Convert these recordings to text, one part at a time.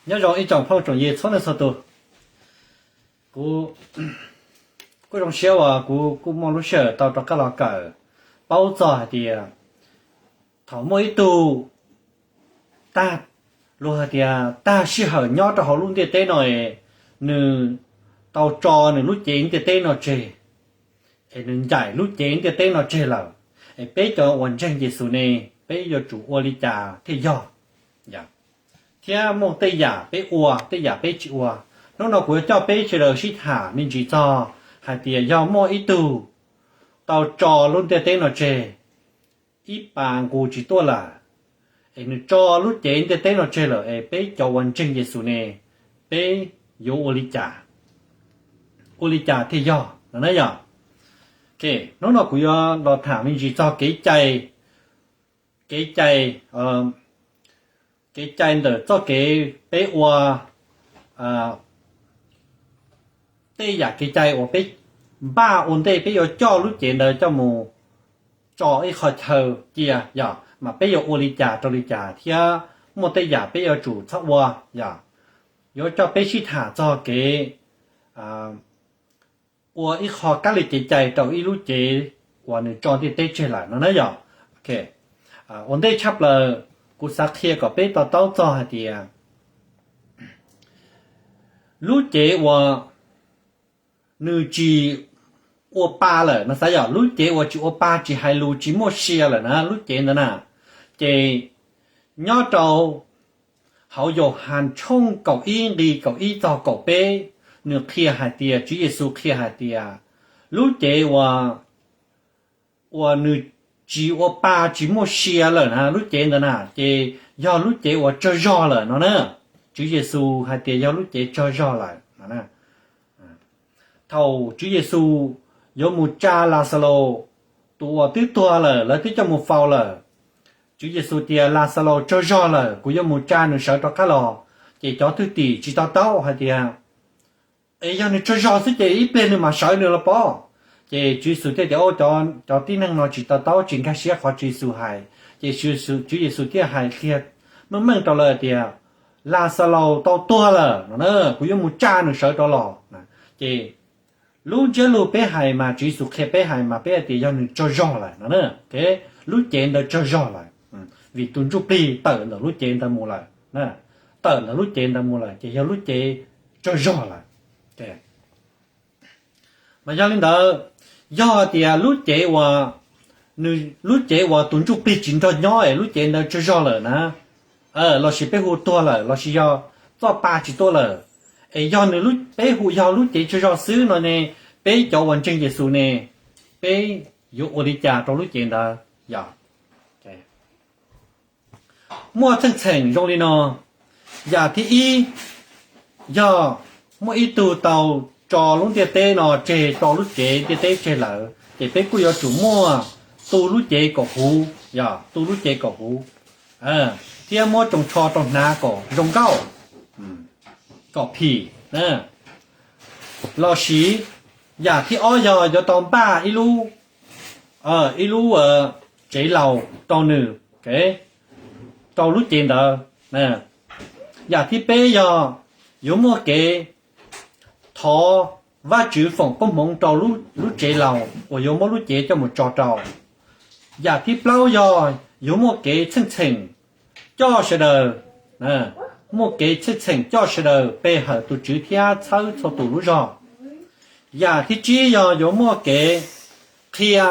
Nyob zoo ib tsoom phooj tsoom ywg txhua leej txhua tus, kuv kuj zoo siab uas kuv kuj muaj lub sij hawm tau rov qab los kawm paub txog hais tias thaum muaj ib tug tag, luag hais tias tag sij hawm nyob rau hauv lub ntiaj teb no, nws tau tso nws lub cev ntiaj teb no tseg, es nws ncaim lub cev ntiaj teb no tseg lawm, es peb cov uas ntseeg Yexus ne, peb yuav tsum ua li cas thiaj yog, thiab muaj tej yam peb ua tej yam peb tsis ua. Hnub no kuv yuav coj peb sawv daws sib tham me ntsis txog hais tias yog muaj ib tug tau tso lub ntiaj teb no tseg, ib pas nqus tsis tuaj lawm, es nws tso lub cev ntiaj teb no tseg lawm, es peb cov uas ntseeg Yexus ne, peb yuav ua li cas, ua li cas thiaj yog no na yom. Hnub no kuv yuav los tham me ntsis txog kev cai, kev cai, kev cai ntawm txoj kev peb ua tej yam kev cai uas peb npaj ua ntej peb yuav coj lub cev ntawd coj mus tso ib qho chaw cia yom, mas peb yuav ua li cas rau li cas thiab muaj tej yam peb yuav tsum txhob ua yom. Yuav coj peb sib tham txog kev ua ib qho kab li kev cai rau ib lub cev uas nws tso ntiaj teb tseg lawm no na yom. Ua ntej tshaj plaws, kuv xav qhia kom peb to taub txog hais tias lub cev uas nws tsis ua pa lawm no, xav yog lub cev uas tsis ua pa, tsis hais lus, tsis muaj sia lawm na, lub cev ntawd na, ces nyob rau hauv Yauhas tshooj kaum ib nqi kaum ib txog kaum peb, nws qhia hais tias, Tswv Yexus qhia hais tias lub cev uas, uas nws tsis ua pa tsis muaj sia lawm na, lub cev ntawd na ces yog lub cev uas tsaug zog lawm no na. Tswv Yexus hais tias yog lub cev tsaug zog lawm. Thaum Tswv Yexus yuav mus tsa Laxalus, tus uas twb tuag lawm lawv twb coj mus faus lawm, Tswv Yexus tias, Laxalus tsaug zog lawm, kuv yuav mus tsa nws sawv rov qab los. Ces cov thwj tim tsis to taub hais tias, Es yog nws tsaug zog xwb ces ib pliag nws mam sawv nws los pob. Ces Tswv Yexus thiaj tias, Cov tib neeg no tsis to taub, tsis nkag siab qhov Tswv Yexus hais. Ces Tswv Yexus thiaj hais qhia meej meej rau lawv tias, Laxalus tau tuag lawm no, kuv yuav mus tsa nws sawv rov los. Ces lub ntsiab lus peb hais mas Tswv Yexus qhia peb hais mas peb hais tias yog nws tsaug zog lawm no, lub cev ntawd tsaug zog lawm, vim tus ntsuj plig tawm ntawm lub cev ntawd mus lawm, tawm ntawm lub cev ntawd mus lawm ces yog lub cev tsaug zog lawm. Mas yog li ntawd, yog tias lub cev uas, nws, lub cev uas tus ntsuj plig tsis nrog nyob es lub cev ntawd tsaug zog lawm na, lossis peb hu tuag lawm lossis yog txoj pa tsis tuaj lawm, es yog nws, peb hu yog lub cev tsaug zog xwb no ne, peb cov uas ntseeg Yexus ne, peb yuav ua li cas rau lub cev ntawd? Yog muaj txheej txheem zoo li no. Yam thib ib, yog muaj ib tug tau tso lub ntiaj teb no tseg, tso lub cev ntiaj teb tseg lawm, ces peb kuj yuav tsum muaj tu lub cev kom huv, yog tu lub cev kom huv, thiab muab tsoos tsho rau hnav kom zoo nkauj, kom phim. Lossis yam thib ob yog yuav tau npaj ib lub, ib lub tsev laus rau nws, rau lub cev ntawd. Yam thib peb yog yuav muaj kev thov Vajtswv foom koob hmoov rau lub tsev laus uas yuav muab lub cev coj mus tso rau. Yam thib plaub yog yuav muaj kev txheej txheem coj sawv daws, muaj kev txheej txheem coj sawv daws pe hawm tus Tswv thiab txhawb txhua tus lub zog. Yam thib tsib yog yuav muaj kev qhia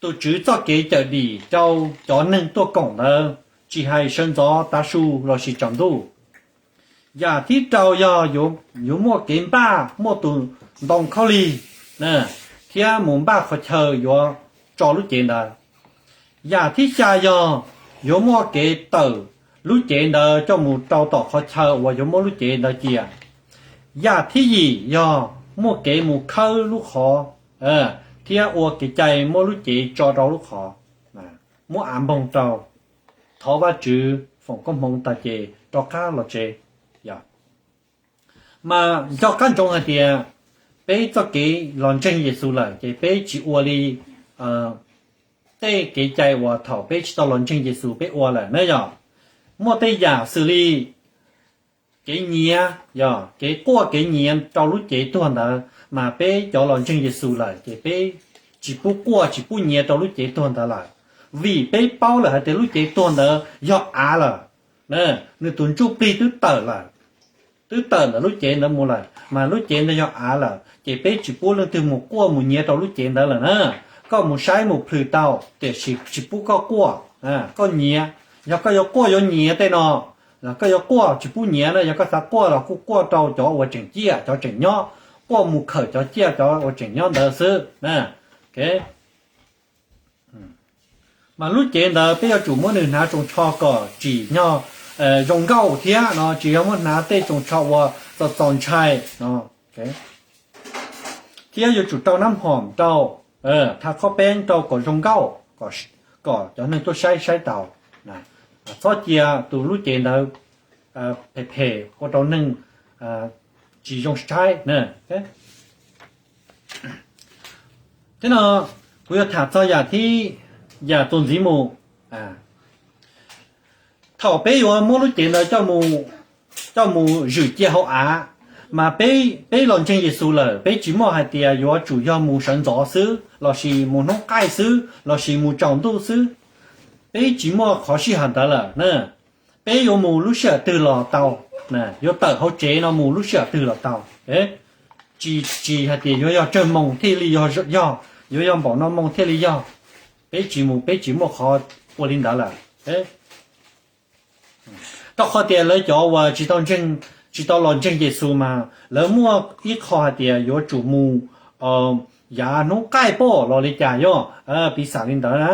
tus Tswv txoj kev cawm dim rau cov neeg tuaj koom ntawd, tsis hais sawv ntxov tav su lossis tsaus ntuj. Yam thib rau yog yuav muaj kev npaj muaj tus ntoo khaub lig thiab mus npaj qhov chaw yuav tso lub cev ntawd. Yam thib xya yog yuav muaj kev tawm lub cev ntawd coj mus rau tom qhov chaw uas yuav muab lub cev ntawd cia. Yam thib yim yog muaj kev mus khawb lub qhov thiab ua kev cai muab lub cev tso rau lub qhov, muab av npoog rau, thov Vajtswv foom koob hmoov tas ces rov qab los tsev. Mas nco qab ntsoov hais tias peb txoj kev los ntseeg Yexus lawm ces peb tsis ua li tej kev cai uas thaum peb tsis tau los ntseeg Yexus peb ua lawm na yog, muaj tej yam xws li kev nyiav, yog kev quaj kev nyiav rau lub cev tuag ntawd, mas peb cov los ntseeg Yexus lawm ces peb tsis pub quaj tsis pub nyiav rau lub cev tuag ntawd lawm, vim peb paub lawm hais tias lub cev tuag ntawd yog av lawm. Nws tus ntsuj plig twb tawm lawm, twb tawm ntawm lub cev ntawd mus lawm, mas lub cev ntawd yog av lawm ces peb tsis pub leej twg mus quaj mus nyiav rau lub cev ntawd lawm na. Koj mus saib mus plhws tau tiam sis tsis pub koj quaj, koj nyiav. Yog koj yuav quaj yuav nyiav tej no, koj yuav quaj tsis pub nyiav na, yog koj xav quaj los kuj quaj rau cov uas tseem ciaj cov tseem nyob, quaj mus khawm cov ciaj cov uas tseem nyob ntawd xwb. Mas lub cev ntawd peb yuav tsum muab nws hnav tsoos tsho kom tsim nyog zoo nkauj thiab no, tsis yog muab hnav tej tsoos tsho uas txaus txaus ntshai no. Thiab yuav tsum rau nab hom rau, tha khob peeb rau kom zoo nkauj, kom cov neeg tuaj saib saib taus. Txhob cia tus lub cev ntawd phem phem ua rau neeg tsis zoo saib. Thiab no kuv yuav tham txog yam thib, yam txuas ntxiv mus. Thaum peb yuav muab lub cev ntawd coj mus zwm cia hauv av, mas peb los ntseeg Yexus lawm peb tsis muaj hais tias yuav tsum yog mus sawv ntxov xwb lossis mus hnub qaij xwb lossis mus tsaus ntuj xwb. Peb tsis muaj qhov sij hawm ntawd lawm na. Peb yuav mus lub sij hawm twg los tau, yuav tawm hauv tsev no mus lub sij hawm twg los tau. Tsis, tsis hais tias yuav yog tsawg moos thiaj li yog, yuav yog npaum no moos thiaj li yog. Peb tsis mus peb tsis muaj qhov ua li ntawd lawm. Rau qhov tias lawv cov uas tsis tau ntseeg, tsis tau los ntseeg Yexus mas lawv muaj ib qho hais tias yuav tsum mus yav hnub qaij pom los li cas yog piv xam li ntawd na.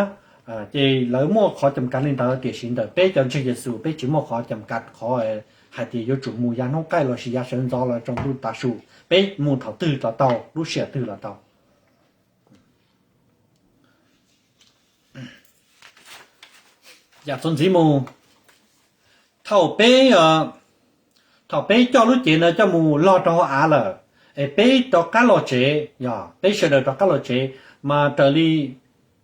Ces lawv muaj qhov cam kav li ntawd tiam sis ntawm peb cov ntseeg Yexus peb tsis muaj qhov cam kav qhov hais tias yuav tsum mus yav hnub qaij lossis yav sawv ntxov los tsaus ntuj tav su, peb mus thaum twg los tau lub sij hawm twg los tau. Yam txuas ntxiv mus, thaum peb, thaum peb coj lub cev ntawd coj mus log rau hauv av lawm, es peb rov qab los tsev, yog peb sawv daws rov qab los tsev, mas raws li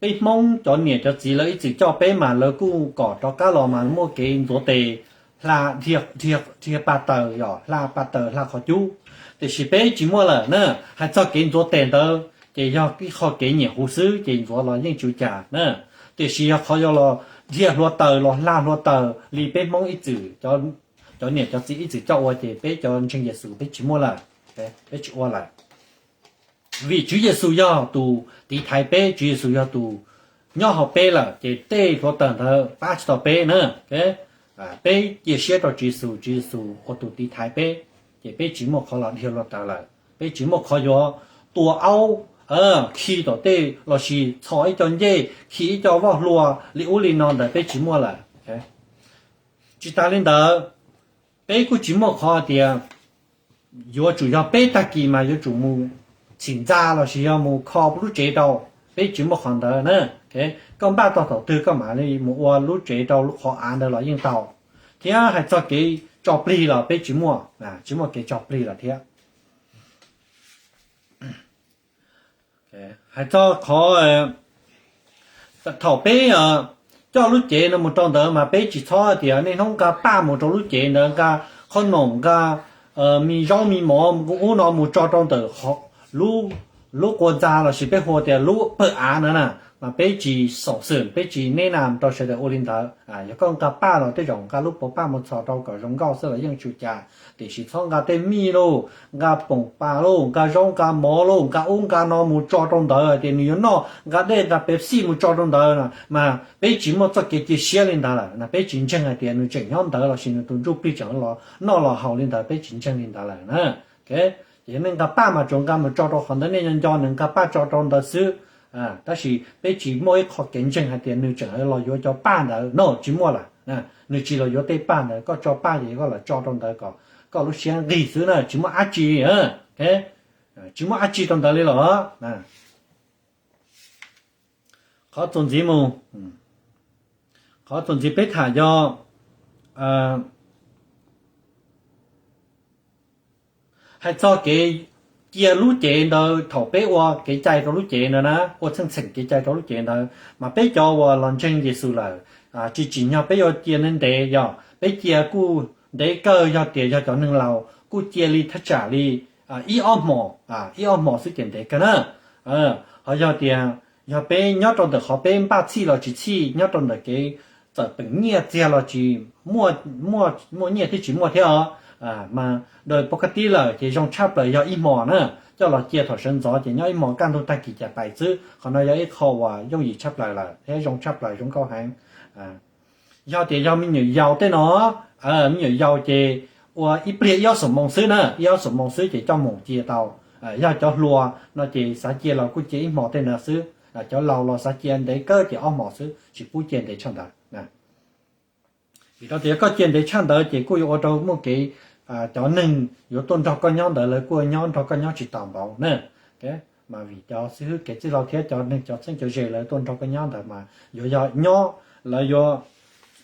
peb Hmoob cov niam cov txiv lawv ib txwm coj peb mas lawv kuj kom rov qab los mas muaj kev ntxuav tes, hla, dhia pa taws, yog hla pa taws hla qhov cub. Tiam sis peb tsis muaj lawm na. Hais txog kev ntxuav tes ntawd ces yog ib qho kev nyiam huv xwb ces ntxuav los yeej tsis ua cas na. Tiam sis yog qhov yuav los dhia hluav taws los hla hluav taws li peb Hmoob ib txwm, cov niam cov txiv ib txwm coj ua ces peb cov ntseeg Yexus peb tsis muaj lawm, peb tsis ua lawm. Vim Tswv Yexus yog tus tiv thaiv peb, Tswv Yexus yog tus nyob hauv peb lawm ces tej hluav taws ntawd pab tsis tau peb na. Peb cia siab rau Tswv Yexus, Tswv Yexus ua tus tiv thaiv peb, ces peb tsis muaj qhov los dhia hluav taws lawm, peb tsis muaj qhov yuav tua aub, khi tom tej lossis txhos ib co ncej, khi ib co voj hlua li ub li no ntawd peb tsis muaj lawm. Tsis tas li ntawd, peb kuj tsis muaj qhov tias yuav tsum yog peb tag kis mas yuav tsum mus txhim ntxa lossis yog mus kho lub tsev rau, peb tsis muaj qhov ntawd na. Koj npaj tau thaum twg koj mam li mus ua lub tsev rau lub qhov av ntawd los yeej tau. Thiab hais txog kev tso plig los peb tsis muaj, tsis muaj kev tso plig lawm thiab. Hais txog qhov thaum peb coj lub cev no mus rau ntawd mas peb tsis txhob tias niaj hnub nqa paj mus rau lub cev ntawd, nqa qhob noom, nqa me zaub me mov ub no mus tso rau ntawm lub qua ntxa lossis peb hu tias lub pawg av ntawd na, mas peb tsis xaum xwm, peb tsis neb na rau sawv daws ua li ntawd. Yog koj nqa paj los tej zaum nqa lub puas paj mus txhos rau kom zoo nkauj xwb los yeej tsis ua cas, tiam sis txhob nqa tej mij lauj, nqa poom pas lauj, nqa zaub nqa mov lauj, nqa ub nqa no mus tso rau ntawd hais tias nws yuav noj, nqa dej nqa Pepsi mus tso rau ntawd, mas peb tsis muaj txoj kev cia siab li ntawd lawm na. Peb tsis ntseeg hais tias nws tseem nyob ntawd lossis nws tus ntsuj plig tseem los noj los haus li ntawd, peb tsis ntseeg li ntawd lawm na. Ces nej nqa paj mas tsuas nqa mus tso rau qhov ntawd, nej nco nco nws nqa paj tso rau ntawd xwb. Tab sis peb tsis muaj ib qho kev ntseeg hais tias nws tseem los yuav cov paj ntawd no, tsis muaj lawm. Nws tsis los yuav tej paj ntawd, koj tso paj ces koj los tso rau ntawd kom koj lub siab nqig xwb na, tsis muaj dab tsi, tsis muaj dab tsi rau ntawd li los. Qhov txuas ntxiv mus, qhov txuas ntxiv peb tham yog hais txog kev cia lub cev ntawd, thaum peb ua kev cai rau lub cev ntawd na, ua txheej txheem kev cai rau lub cev ntawd, mas peb cov uas los ntseeg Yexus lawm, tsis tsim nyog peb yuav cia ntev ntev, yog peb cia kuj ntev kawg, yog tias yog cov neeg laus kuj cia li thaj tsam li ib ob hmos, ib ob hmos xwb ces ntev kawg na. Ho yog tias yog peb nyob rau ntawm qhov peb npaj txhij los tsis txhij, nyob rau ntawm kev txawm peem nyiaj txiag los tsis muaj, muaj nyiaj thiab tsis muaj thiab os, mas daws pov ka tib lawm ces zoo tshaj plaws yog ib hmos na, coj los cia thaum sawv ntxov ces nyob ib hmos kaj ntug tag kis cas pais xwb. Qhov no yog ib qho uas yooj yim tshaj plaws lawm thiab zoo tshaj plaws, zoo nkauj heev. Yog tias yog me nyuam yaus tej no, me nyuam yaus ces ua ib pliag ib ob xuab moos xwb na, ib ob xuab moos xwb ces coj mus cia tau. Yog cov hluas no ces xav cia los kuj cia ib hmos tej ntawd xwb, cov laus los xav cia ntev kawg ces ob hmos xwb, tsis pub cia ntev tshaj ntawd. Vim rau tias koj cia ntev tshaj ntawd ces kuj yuav ua rau muaj kev, cov neeg yuav tuaj nrog koj nyob ntawd lawv kuj nyob nrog koj nyob tsis tau npaum na. Mas vim cov xib hwb kev txwj laus thiab cov neeg cov txheeb cov ze lawv tuaj nrog koj nyob ntawd mas yuav yog nyob, lawv yuav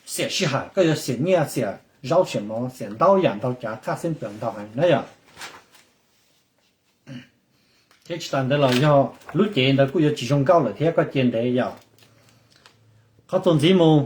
xiam sij hawm, koj yuav xiam nyiaj xiam zaub xiam mov xiam ntau yam ntau tsav, txhaj xeeb plas ntau heev na yom. Thiab tsis tas ntawd los yog lub cev ntawd kuj yuav tsis zoo nkauj lawm thiab koj cia ntev yom. Qhov txuas ntxiv mus,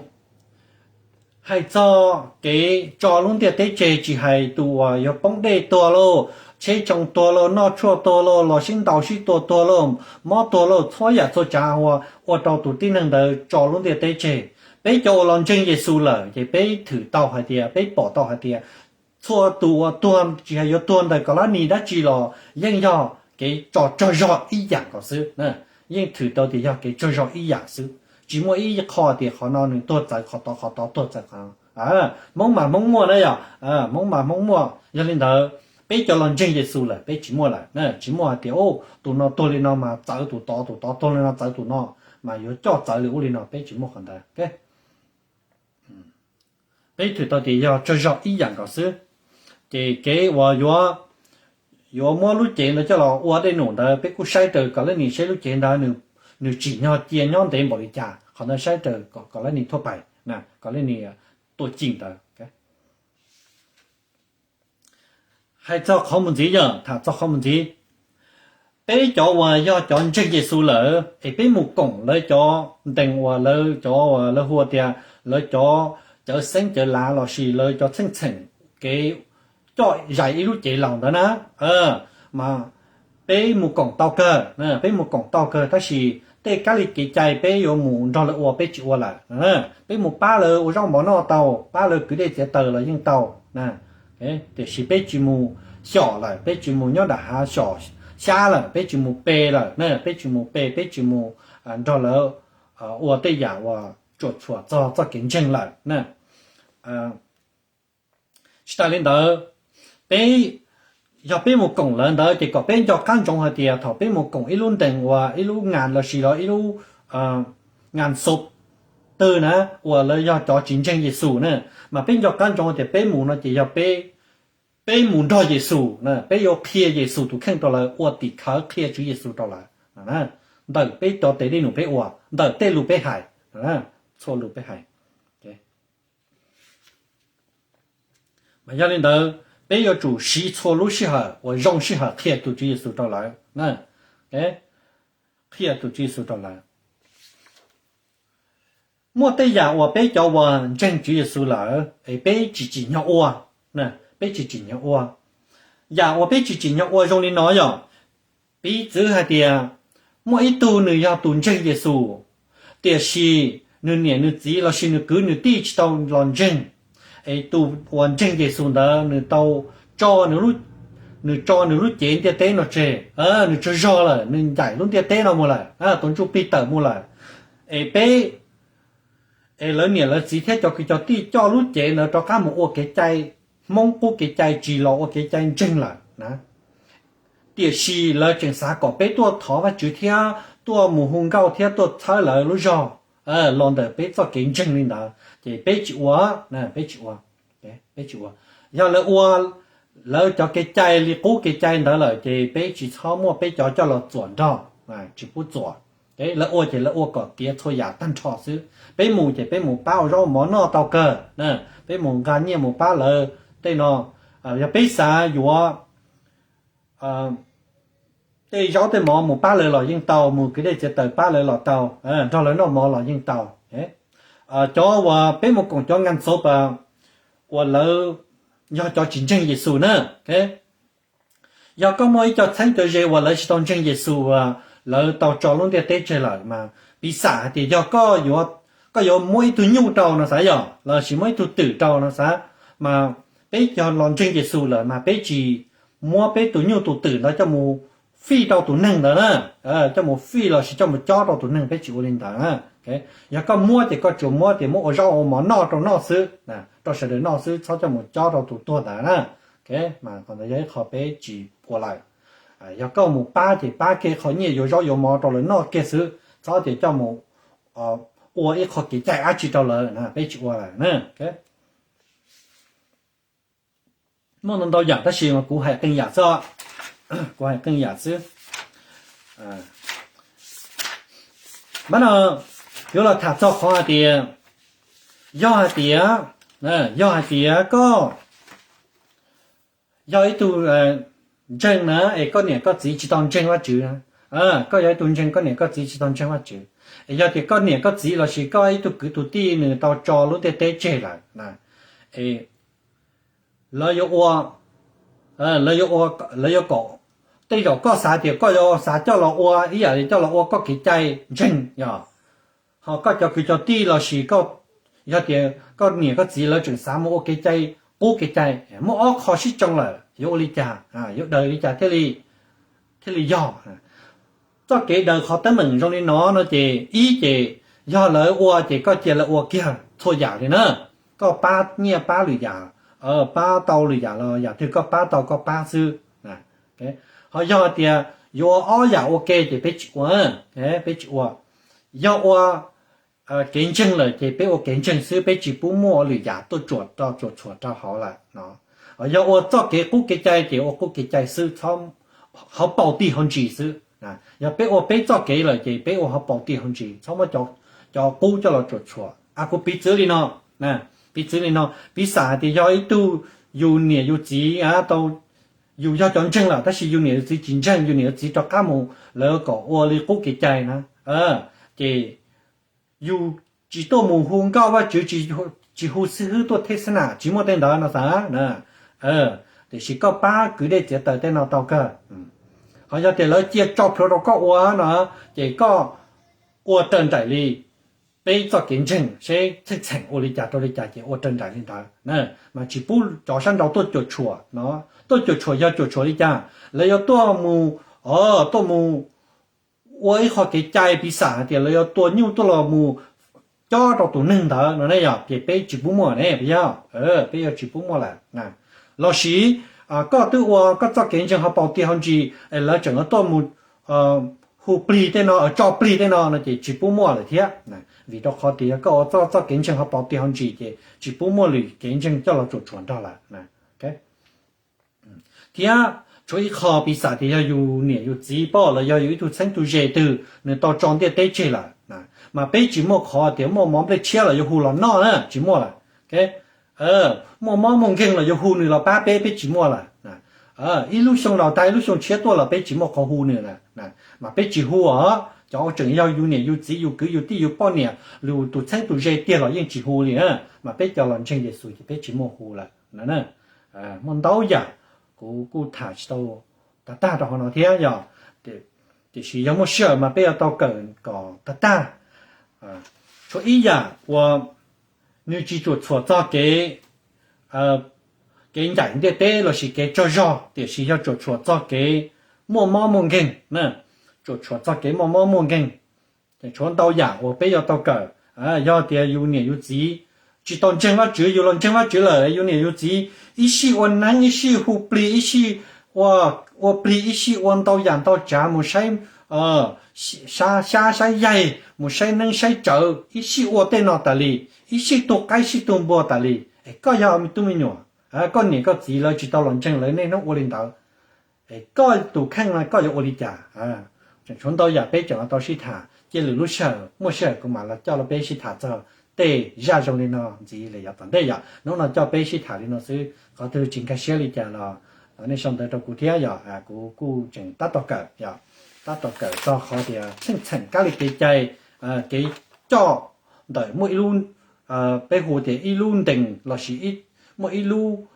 hais txog kev tso lub ntiaj teb tseg, tsis hais tus uas yuav poob dej tuag lauj, tsheb tsoo tuag lauj, noj tshuaj tuag lauj, los sib ntaus sib tua tuag lauj, mob tuag lauj, txhua yam txhua tsav uas ua rau tus tib neeg ntawd tso lub ntiaj teb tseg. Peb cov uas los ntseeg Yexus lawm ces peb thwm tau hais tias, peb pom tau hais tias txhua tus uas tuag, tsis hais yuav tuag ntawm kaum lab nis dab tsi los yeej yog kev tso tsaug zog ib yam nkaus xwb. Yeej thwm tau tias yog kev tsaug zog ib yam xwb, tsis muaj ib qho tias qhov no nws tuag txawv qhov tod, qhov tod tuag txawv qhov no. Hmoob mas Hmoob muaj na yom, Hmoob mas Hmoob muaj. Yog li ntawd, peb cov los ntseeg Yexus lawm peb tsis muaj lawm, tsis muaj hais tias tus no tuag li no mas txawv tus tod, tus tod tuag li no txawv tus no, mas yuav coj txawv li ub li no, peb tsis muaj qhov ntawd. Peb thwm tau tias yog tsaug zog ib yam nkaus xwb. Ces kev uas yuav, yuav muab lub cev ntawd coj los ua dej num ntawd peb kuj saib raws kaum lab nis seb lub cev ntawd nws tsim nyog cia nyob ntev npaum li cas, qhov ntawd saib raws kaum lab nis thuaj pais, kaum lab nis tuaj ci ntawd. Hais txog qhov mus ntxiv, yog tham txog qhov mus ntxiv, peb cov uas yog cov ntseeg Yexus lawm es peb mus koom lawv cov ntees uas lawv cov, lawv hu tias lawv cov cawv xeeb cawv lav los sis lawv cov txheej txheem kev coj zais ib lub cev laus ntawd na, mas peb mus koom tau kawg, peb mus koom tau kawg, tab sis tej kab li kev cai peb yuav mus nrog lawv ua peb tsis ua lawm. Peb mus pab lawv ua zaub mov noj tau, pab lawv kwv dej txiav taws los yeej tau, tiam sis peb tsis mus xyom lawm, peb tsis mus nyob nram hav xyom xyab lawm, peb tsis mus pe lawm, peb tsis mus pe, peb tsis mus nrog lawv ua tej yam uas tsuam txhuam txog txoj kev ntseeg lawm. Tsis tas li ntawd, peb, yog peb mus koom lawv ntawd ces kom peb nco qab ntsoov hais tias thaum peb mus koom ib lub ntees uas ib lub nas los sis los ib lub nas xo twg na, uas lawv yog cov tsis ntseeg Yexus na, mas peb nco qab ntsoov tias peb mus no ces yog peb, peb mus nrog Yexus na, peb yuav qhia Yexus tus kheej rau lawv, ua tim khawv qhia Tswv Yexus rau lawv ntawm peb cov tes dej num peb ua, ntawm tej lus peb hais, txhua lus peb hais. Mas yog li ntawd, peb yuav tsum siv txhua lub sij hawm uas zoo sij hawm qhia tus Tswv Yexus rau lawv, qhia tus Tswv Yexus rau lawv. Muaj tej yam uas peb cov uas ntseeg Tswv Yexus lawm es peb tsis tsim nyog ua, peb tsis tsim nyog ua. Yam uas peb tsis tsim nyog ua zoo li no yog, piv txwv hais tias muaj ib tug nws yog tus ntseeg Yexus, tiam sis nws niam nws txiv los sis nws kwv nws tij tsis tau los ntseeg, es tus uas ntseeg Yexus ntawd nws tau tso, nws tso nws lub cev ntiaj teb no tseg, nws tsaug zog lawm, nws ncaim lub ntiaj teb no mus lawm, tus ntsuj plig tawm mus lawm, es peb, es lawv niam lawv txiv thiab cov kwv cov tij coj lub cev ntawd rov qab mus ua kev cai Hmoob qub kev cai, tsis los ua kev cai ntseeg lawm na. Tiam sis lawv tseem xav kom peb tuaj thov Vajtswv thiab tuaj mus hu nkauj thiab tuaj txhawb lawv lub zog los ntawm peb txoj kev ntseeg li ntawd, ces peb tsis ua, peb tsis ua, peb tsis ua. Yog lawv ua lawv cov kev cai li qub kev cai ntawd lawm ces peb tsis txhob muaj peb cov coj los txuam nrog, tsis pub txuam. Lawv ua ces lawv ua kom tiav txhua yam tag nrho xwb. Peb mus ces peb mus pab ua zaub mov noj tau kawg, peb mus nqa nyiaj mus pab lawv tej no. Yog peb xav yuav tej zaub tej mov mus pab lawv los yeej tau, mus kwv dej txiav taws pab lawv los tau, nrog lawv noj mov los yeej tau. Cov uas peb mus koom cov nkas ntxov pas uas lawv yog cov tsis ntseeg Yexus na. Yog koj muaj ib co txheeb co ze uas lawv tsis tau ntseeg Yexus uas lawv tau tso lub ntiaj teb tseg lawm mas piv xam hais tias yog koj yuav muab ib tug nyuj rau no xav yog lossis muab ib tug twm rau no xav, mas peb yog los ntseeg Yexus lawm mas peb tsis muab peb tus nyuj tus twm ntawd coj mus fij rau tus neeg ntawd na, coj mus fij lossis coj mus cob rau tus neeg, peb tsis ua li ntawd na. Yog koj muab ces koj tsuas muab tias muab ua zaub ua mov noj rau noj xwb, rau sawv daws noj xwb, txhob coj mus cob rau tus tuag ntawd na. Mas qhov ntawd yog ib qho peb tsis ua lawm. Yog koj mus pab ces pab kiag qhov nyiaj yuav zaub yuav mov rau lawv noj kiag xwb, txhob tias coj mus ua ib qho kev cai dab tsi rau lawv na, peb tsis ua lawm na. Muaj ntau ntau yam tab sis mas kuv hais qee yam xwb, kuv hais qee yam xwb. Mas no yuav los tham txog qhov hais tias, yog hais tias, yog hais tias koj yog ib tug ntseeg na es koj niam koj txiv tsis tau ntseeg Vajtswv, koj yog ib tug ntseeg koj niam koj txiv tsis tau ntseeg Vajtswv, es yog tias koj niam koj txiv lossis koj ib tug kwv tus tij nws tau tso lub ntiaj teb tseg lawm, lawv yuav ua, lawv yuav ua, lawv yuav kom, tej zaum koj xav tias koj yuav xav coj los ua ib yam li coj los ua koj kev cai ntseeg yog, ho koj cov kwv cov tij lossis koj, yog tias koj niam koj txiv lawv tseem xav mus ua kev cai qub kev cai, muaj ob qho sib tsoo lawm yuav ua li cas, yuav daws li cas thiaj li, thiaj li yog. Txoj kev daws qhov teeb meem zoo li no no ces ib ces yog lawv ua ces koj cia lawv ua kiag txhua yam li na, koj pab nyiaj pab lwm yam, pab tau lwm yam los yam twg koj pab tau koj pab xwb. Ho yog tias yuav ua ob yam ua ke ces peb tsis ua, peb tsis ua. Yog ua kev ntseeg lawm ces peb ua kev ntseeg xwb, peb tsis pub muaj lwm yam tuaj tsuam rau tsuam txhuam rau hauv lawm no. Yog ua txoj kev qub kev cai ces ua qub kev cai xwb, hauv paus tig hauv ntsis xwb. Yog peb ua peb txoj kev lawm ces peb ua hauv paus tig hauv ntsis, txhob muab cov qub coj los tsuam txhuam. Kuv piv txwv li no, piv txwv li no, piv xam hais tias yog ib tug yus niam yus txiv tau, yus yog cov ntseeg lawm tab sis yus niam yus txiv tsis ntseeg, yus niam yus txiv rov qab mus lawv kom ua li qub kev cai na, ces yus tsis tuaj mus hu nkauj Vajtswv, tsis hu xib hwb tuaj thej xab nam, tsis muaj tej ntawd no xav na. Tiam sis koj pab kwv dej txiav taws tej no tau kawg. Ho yog tias lawv cia tso plhuav rau koj ua no, ces koj ua raws nraim li peb txoj kev ntseeg, seb txheej txheem ua li cas rau li cas ces ua raws nraim li ntawd na. Mas tsis pub cov sab nraud tuaj cuam tshuam no. Tuaj cuam tshuam yog cuam tshuam li cas? Lawv yuav tuaj mus, tuaj mus ua ib qho kev cai, piv xam hais tias lawv yuav tua nyuj tuaj los mus cob rau tus neeg ntawd no ne, yog ces peb tsis pub muaj ne, yog peb yuav tsis pub muaj lawm. Lossis koj twb ua koj txoj kev ntseeg hauv paus tig hauv ntsis, lawv tseem tuaj mus hu plig tej no, tso plig tej no no ces tsis pub muaj lawm thiab. Vim rau qhov tias yog koj ua txoj txoj kev ntseeg hauv paus tig hauv ntsis ces tsis pub muaj lwm kev ntseeg coj los tsuam tsuam nrog lawm. Thiab tshuav ib qho, piv xam tias yog yus niam yus txiv pab los yog yus ib tug txheeb tug ze twg nws tau tso ntiaj teb tseg lawm, mas peb tsis muaj qhov tias muaj mov nplej tshiab los yuav hu los noj na, tsis muaj lawm. Muaj mob muaj nkeeg los yuav hu nws los pab peb, peb tsis muaj lawm. Ib lub xyoo laus tag ib lub xyoo tshiab tuaj los peb tsis muaj qhov hu nws lawm, mas peb tsis hu os. Cov uas tseem yog yus niam yus txiv yus kwv yus tij yus poj niam lus tus txheeb tus ze tiag los yeej tsis hu li, mas peb cov los ntseeg Yexus ces peb tsis muaj hu lawm no. Muaj ntau yam kuv kuj tham tsis tau tag tag rau qhov no thiab yog, tiam sis yog muaj sij hawm mas peb yuav tau kawm kom tag tag. Tshuav ib yam uas nws tsis tsuam txhuam txog kev, kev ncaim ntiaj teb lossis kev tsaug zog, tiam sis yog tsuam txhuam txog kev muaj mob muaj nkeeg, tsuam txhuam txog kev muaj mob muaj nkeeg. Tshuav ntau yam uas peb yuav tau kawm. Yog tias yus niam yus txiv tsis tau ntseeg Vajtswv, yus los ntseeg Vajtswv lawm, yus niam yus txiv ib sij ua neeb, ib sij hu plig, ib sij ua plig, ib sij ua ntau yam ntau tsav mus saib xyab saib yaig, mus saib neeb saib tsawv, ib sij ua tej no tas li, ib sij tug qaib sij tug npua tas li. Es koj yog tub me nyuam, koj niam koj txiv lawv tsis tau los ntseeg, lawv niaj hnub ua li ntawd, es koj tus kheej no koj yuav ua li cas? Tseem tshuav ntau yam peb tseem tau sib tham, cia lwm lub sij hawm muaj sij hawm kuv mam los coj los peb sib tham txog tej zaj zoo li no ntxiv lawm yav tom ntej. Yog hnub no coj peb sib tham li no xwb, qhov twg tsis nkag siab li cas los Thov nej sau ntawv rau kuv thiab yog kuv kuj tseem tab tom kawm, tab tom kawm txog qhov tias txheej txheem kab li kev cai, kev coj ntawm muaj ib lub, peb hu tias ib lub ntees lossis muaj ib lub,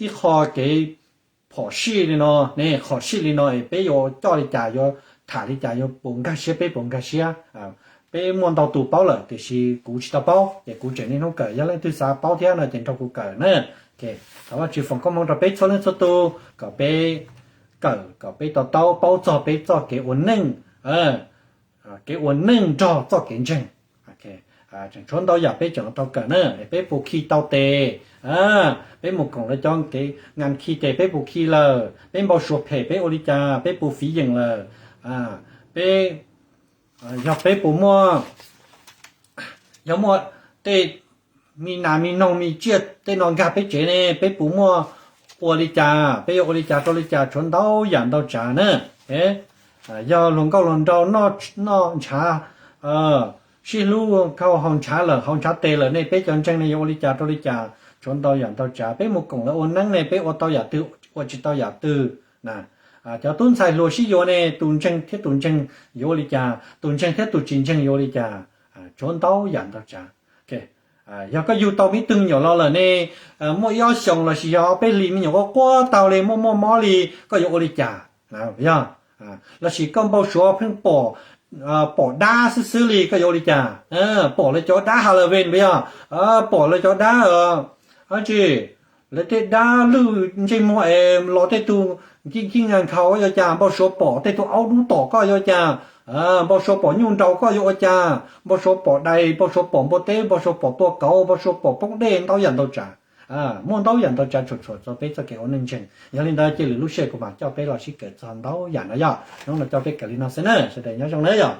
ib qho kev phom sij li no ne, phom sij li no es peb yuav coj li cas, yuav tham li cas, yuav puas nkag siab peb puas nkag siab. Peb muaj ntau tus paub lawm tiam sis kuv tsis tau paub ces kuv tseem niaj hnub kawm, yog leej twg xav paub thiab no ces nrog kuv kawm na. Thov Vajtswv foom koob hmoov rau peb txhua leej txhua tus kom peb kawm kom peb to taub paub txog peb txoj kev ua neej, kev ua neej nrog txoj kev ntseeg. Tseem tshuav ntau yam peb tseem tau kawm na, peb puas khi tau tes, peb mus koom lawv cov kev nkas khi tes peb puas khi lawm, peb npau suav phem peb ua li cas, peb puas fiv yeem lawm, peb, yog peb puas muaj, yog muaj tej me nas me noog me tsiaj tej no nkag peb tsev ne peb puas muaj ua li cas, peb yuav ua li cas rau li cas, tshuav ntau yam ntau tsav na. Yog hluas nkauj hluas nraug noj ntshav, sib hlub khau haus ntshav lawm haus ntshav tes lawm ne peb cov ntseeg ne yuav ua li cas rau li cas, tshuav ntau yam ntau tsav. Peb mus koom lawv ua neeb ne peb ua tau yam twg ua tsis tau yam twg na. Cov tub ntxhais hluas sib yuav ne tus ntseeg thiab tus ntseeg yuav ua li cas, tus ntseeg thiab tus tsis ntseeg yuav ua li cas, tshuav ntau yam ntau tsav. Yog koj yug tau me tug me nyuam los lawm ne, muaj ib ob xyoos lossis yog ob peb hlis me nyuam quaj quaj taug li muaj muaj mob li, koj yuav ua li cas? Yog lossis koj npau suav pheej pom, pom dab xwb xwb li koj yuav ua li cas? Pom lawv cov dab Halloween puas yog? Pom lawv cov dab, tsis, lawv tej dab lwj ntsej muag es los tej tug nkij nkij nkas nkhaus yuav cas? Npau suav pom tej tug aub dub tom koj yuav cas? Npau suav pom nyuj nraus koj yuav ua cas? Npau suav pom dais, npau suav pom npua teb, npau suav pom tua kauv, npau suav pom poob dej, ntau yam ntau tsav. Muaj ntau yam ntau tsav tshua tshua txog peb txoj kev ua neej ntseeg. Yog li ntawd cia lwm lub sij hawm kuv mam coj peb los sib kawm txog ntau yam no yog. Hnub no coj peb kawm li no xwb na, sawv daws nyob zoo na yog.